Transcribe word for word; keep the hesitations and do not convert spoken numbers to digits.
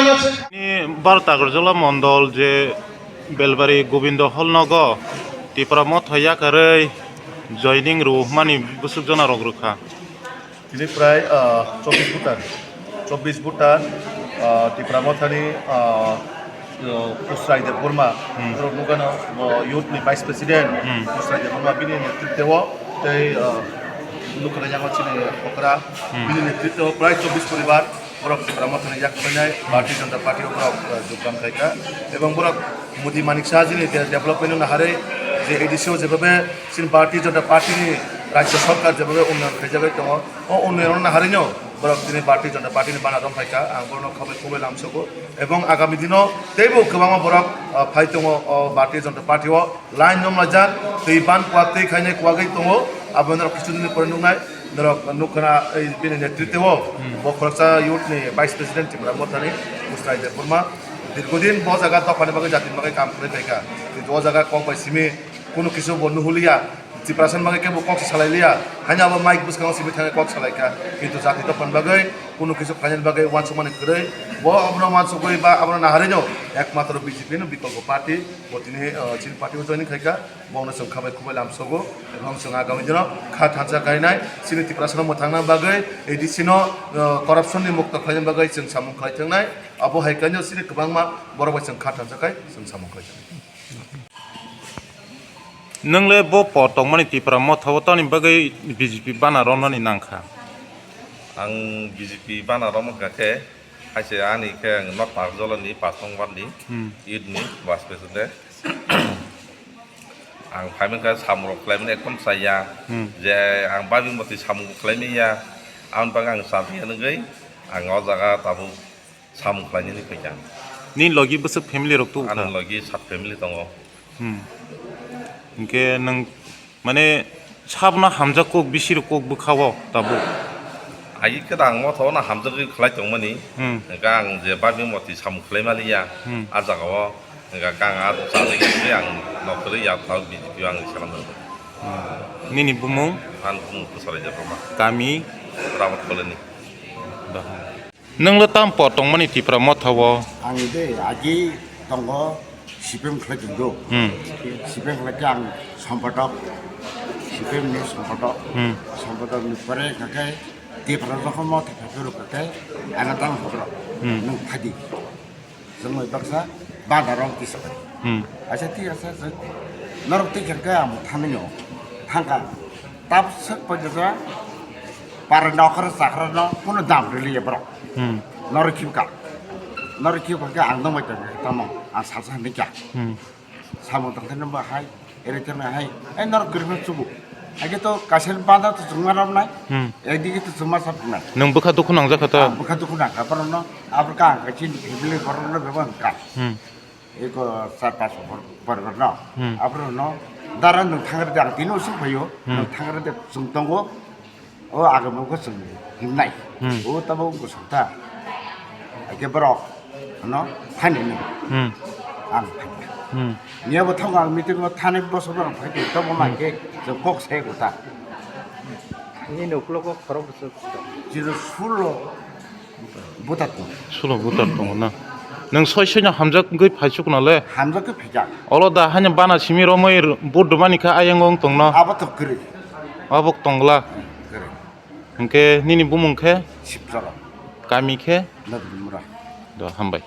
Ni Bharat Agartala Mondol je Belbari Gobindo Hall nogo Tipra Motha yakarwi joining rwmani bwswk jona rok rwkha. Tini prai, ah, chobbish voter, chobbish voter, ah, Tipra Mothani, ah, ah, Usrai Debbarma, Hmm. borok nukano, ah, youth ni vice president, Hmm. Usrai Debbarma bini netritwo tei, ah, nukha yang chini okra, Hmm. bini netritwo prai chobbish poribar borok Tipra Mothani yak painai Bharatiya Janata Party o borok, ah, jogdan khaikha, ebong borok Modi Manik Saha jini de-, development no naharwi je A D C o jebhabe chini Bharatiya Janata Party ni Rajya Sarkar jebhabe unnayan khaijagwi tongo, o unnayan no naharwi no borok tini Bharatiya Janata Party ni bana rok phaikha, ang borokno khabai khubui lamsogo, ebong agami dino teibo kwbangma borok, ah, phai tongo o Bharatiya Janata Party o line no majak twi ban kuwak twi khainai kuwagwi tongo, abo norok kisu dini pore nuknai. Norok nukha na, ei, bini netritwo, Hmm. bo khoroksa youth ni vice president Tipra Mothani Usrai Debbarma. Dirgodin bo jaga dophani bagwi jatini bagwi kam khlai phaikha. Kintu o jaga kok bai simi kunu kisu bo nuhuliya. Tiprasani bagwi kebo kok se salai liya. Haino abo mic bwskango simi thangwi kok salaikha. Kintu jati dophani bagwi kunu kisu khlainani bagwi uansukmani kwrwi. Bo abono uansukwi ba abono naharwi no ekmatro B J P no bikolpo party. Bo tini, uh, chini party o joining khaikha. Bono chwng khabai khubui lamsogo, ebong chwng agami dino kha thansa khainai, chini Tiprasano mwthangna bagwi, A D C no, uh, corruption ni mukto khlaina bagwi chwng samung khlai thangnai, abo hai khe chini kwbangma borok bai chwng kha thansa khai chwng samung khlai thangnai. Nwng le bo po tongmani Tipra Motha o tamni bagwi B J P bana romnani nangkha? Ang B J P bana romkha khe, hai se ani khe ang North Agartala ni pas number ni Hmm. youth ni vice president. Ang phaimani khe samung rok khlaimani ekdom chaya. Hmm. Je ang babi motwi samung bo khlaimani ya. Aboni bagwi ang chatiya nugwi ang o jaga tabuk samung khlainani phaikha. Nini logi bwswk family rok tubu kha? Ani logi sat family tongo. Hmm. Hinkhe nwng mane sabno hamjak kok bisi rok kok bwkha o tabuk? Agi khe ang motha o no hamjagwi khlai tongmani. Hmm. Hinkhe ang je babi motwi samung khlaimani ya. Hmm. A jaga o Hingkha kang a chajagwi ang nokharwi ya thao B J P ang salam rwdi. Hmm. Nini bumung? Ani bumung Kwchwrai Debbarma. Kami? Ramat Colony. Nwng le tam po tongmani Tipra Motha o? Ang de agi tongo C P M khlai tongdo. Hmm. C P M khlai khe ang sompatok, C P M ni sompatok. Hmm. Sompatok ni pore hingkha khe Tipra jokhon Motha phaiphuru hingkha khe ano tang hokrok. Hmm. Nwng phadi. Chwng bai baksa bana rok kisa bai. Hmm. Acha thik asa chwng norok twi khe ang thangwi no thangkha. Tab swk pai jasa para nokra chakra no kuno dam rwliya borok. Hmm. Norok khibka. Norok khibka khe ang nokbai tongkha tamo ang salsa hinwi kha. Hmm. Samung tangthai no bahai. Ere khe na hai, ai norok kwrwngno chubu. Age to kaisa banda to chwngma rok nai. Hmm. Ekdigi to chwngma sa phunai. Nwng bwkha dukhu nangjak kha ta? Ah, bwkha dukhu nangkha borokno. Abro ka ang kaisa family borokno bebak wngkha. Hmm. Eko char panch bor-, borokno. Hmm. Abrono dara nwng thangrwdi ang tini usung phaio. Hmm. Nwng thangrwdi chwng tongo. O agam wngkha chwng himnai. Hmm. O tabuk wngkha sokta. Ake borok no thani ni. Hmm. Ang thani. Hmm. Niya bo thang ang meeting o thani boso borok thani to bo Hmm. Mai ke chwng kok sai ko ta. Nini uklogo khorok bwswk? Jiro sulo butat to. Sulo butar tongo na. Nwng soi soi no hamjak gwi phaisuk no le. Hamjak gwi phaijak. Olo da haino bana simi romwi r-, budumani kha ayang wng tongno. Abo to kwrwi. Abok tongla. Kwrwi. Hingke nini bumung khe? Sipsala. Kami khe? Nabdimura. Do, hambai.